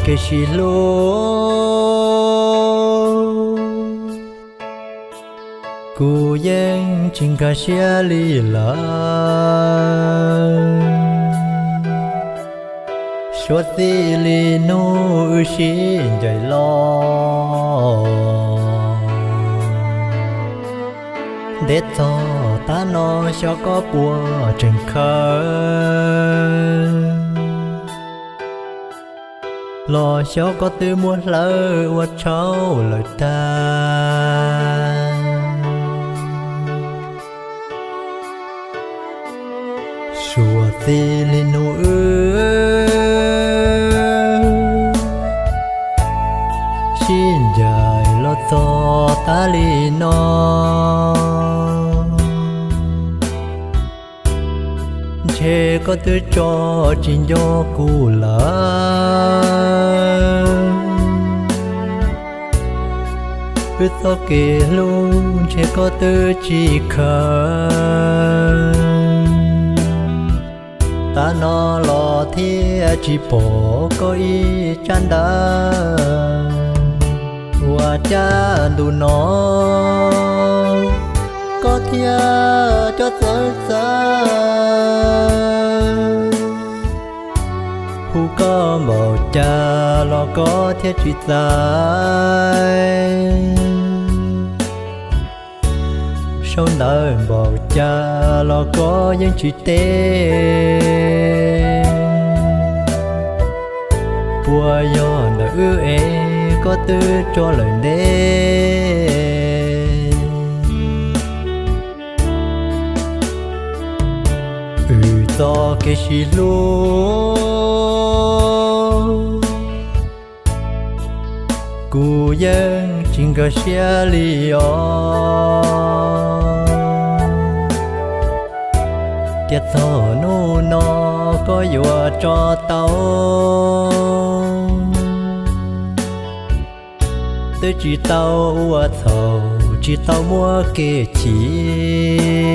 kev sib hlub, kuv yeej tsis nkag siab li lawm. Suav txij li hnub wb sib ncaim los, ntev txog tav no xyov koj puas tseem khaws, los xyov koj twb muab hlawv ua tshauj lawm tag. Suav txij li hnub wb sib ncaim los txog tas li no, ntshe koj twb tso tsis nco kuv lawm. Wb txoj kev hlub ntshe koj twb tsis khaws, tav no los thiaj tsis pom koj ib tsab ntawv. Ua cas ntu no koj thiaj coj txawv txawv, hu koj npaum cas los koj thiaj tsis txais, sau ntawv npaum cas los koj yeej tsis teb. Puas yog ntawm wb es koj twb tso lawm ntev? Wb txoj kev sib hlub kuv yeej tsis nkag siab li os. Tias txog hnub no koj yuav tso tau, twb tsis tau ua txhaum, tsis tau muab kev chim,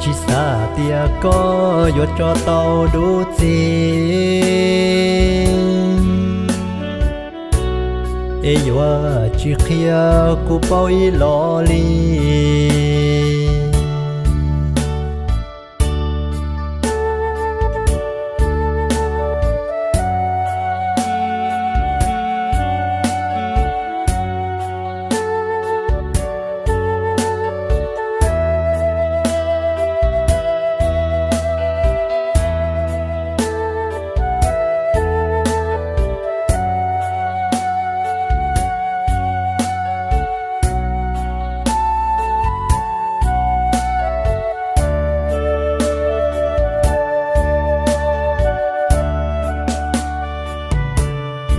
tsis xav tias koj yuav tso tau dub txig, es yuav tsis qhia kuv paub ib los li.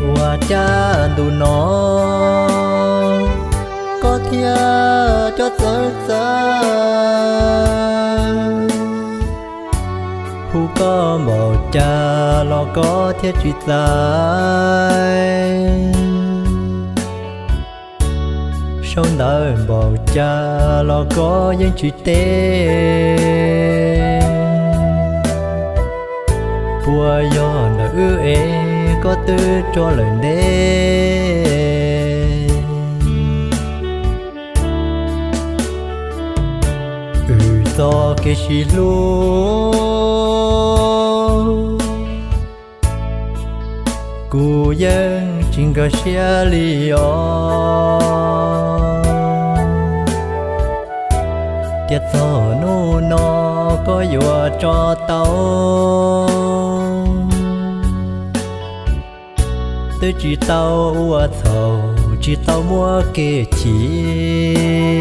Ua cas ntu no koj thiaj coj txawv txawv, hu koj npaum cas los koj thiaj tsis txais, sau ntawv npaum cas los koj yeej tsis teb. Puas yog ntawm wb es koj twb tso lawm ntev? Wb txoj kev sib hlub kuv yeej tsis nkag siab li os. Tias txog hnub no koj yuav tso tau, twb tsis tau ua txhaum, tsis tau muab kev chim,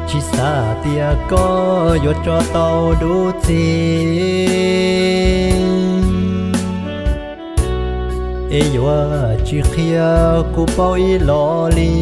tsis xav tias koj yuav tso tau dub txig, es yuav tsis qhia kuv paub ib los li.